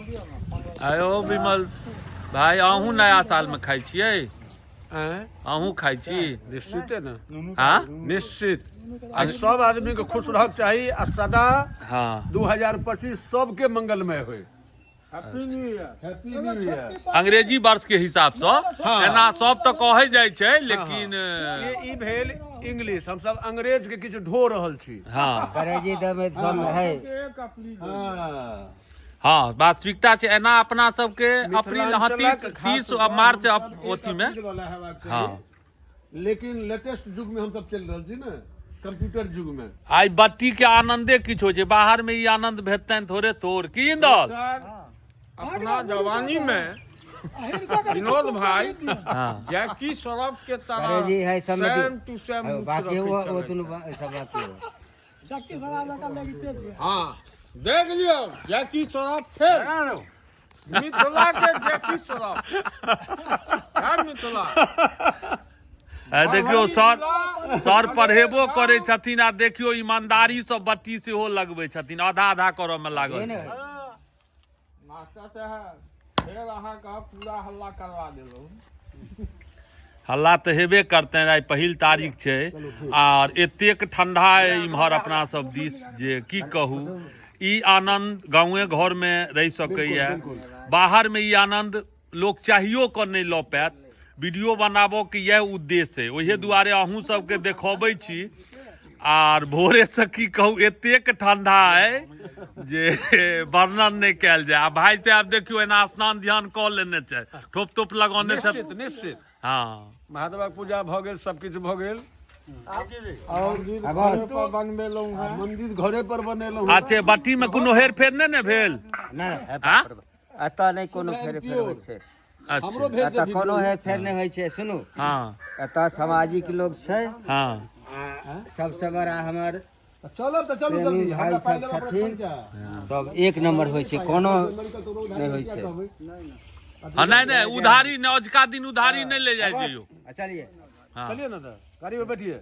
आयो विमल भाई, अहूँ नया साल में खाइ छियै? अहूँ खाइ छी? निश्चिते ने। हाँ। निश्चित। आ सब आदमी के खुश रहक चाही आ सदा 2025 सबके मंगलमय होय। Happy new year. Happy new year. अंग्रेजी वर्ष के हिसाब से एना सब तऽ कहै जाइ छै, लेकिन ये ई भेल इंग्लिश, हम सब अंग्रेज के किछु ढो रहल छी। अंग्रेजी दमे सब है। 1 अप्रैल। हँ, वास्तविकता छै एना अपना सबके अप्रैल, हँ, मिथिलांचलक 30 खास 30 कऽ मार्च हमसब 1 अथी मे अप्रैल वाला हेबाक चाही। लेकिन लेटेस्ट युग में हम सब चलि रहल छी ने, कंप्यूटर युग में। आइ बट्टी के आनंदे किछु होइ छै, बाहर में ई आनंद भेटतनि थोड़े थोड़ की इंदौल? सर, अपना जवानी में विनोद भाई जैकी श्रॉफ के तरह अंग्रेजी है सब में सेम टू सेम हाँ, मुँह बाकी रखै वो वो छलै। दुनू सब बाकी हो। हाँ, देख लियौ, जैकी श्रॉफ, फेर मिथिला के जैकी श्रॉफ है मिथिला। आ देखियौ सर, सर पढ़ेबो करै छथिन आ देखियौ ईमानदारी सँ बट्टी सेहो लगबै छथिन, आधा आधा करऽ मे लागल ने। छै। मास्टर साहब, फेर अहाँके पूरा हल्ला करवा देलहुँ। हल्ला तऽ हेबे करतनि, आइ पहिल तारीख छै आर एतेक ठंडा अइ इम्हर अपना सब दिस जे की कहू। ई आनंद गाँवे घर मे रहि सकैया, बाहर मे ई आनंद लोक चाहियो कऽ नहि लऽ पायत। वीडियो बनाबऽ के इएह उद्देश्य है, ओहे दुआरे अहूँ सबके देखबै छी। आर भोरे से की कहू, एतेक ठंडा अइ जे वर्णन नहि कयल जाय। आ भाई साहब देखियौ एना स्नान ध्यान कऽ लेने छै, ठोप तोप लगौने छै। निश्चित, निश्चित। महादेवक पूजा भऽ गेल, सब किछु भऽ गेल। और घरे पर बनबेलहुँ हेँ। मंदिर घरे पर बनेलहुँ। अच्छा, बट्टी में कोनो हेर फेर नहि ने भेल? नहि। हाँ? एतऽ नहि कोनो फेर फेर होइ छै। हमरो भेज एतऽ कोनो हेर फेर नहि होइ छै, सुनू। एतऽ सामाजिक लोग छै। आ सबसँ बड़ा हमर चलब तऽ चलू प्रेमी जल्दी, भाई हमरा पाइ सब लेबऽ पड़त छथिन। पैसा। सब एक नंबर होइ छै, कोनो नहि होइ छै। हँ, नहि नहि, उधारी नहि, अजुका दिन उधारी नहि ले जाइ जइयौ। आ चलिए। चलिए ना तऽ गाड़ी में बैठिए।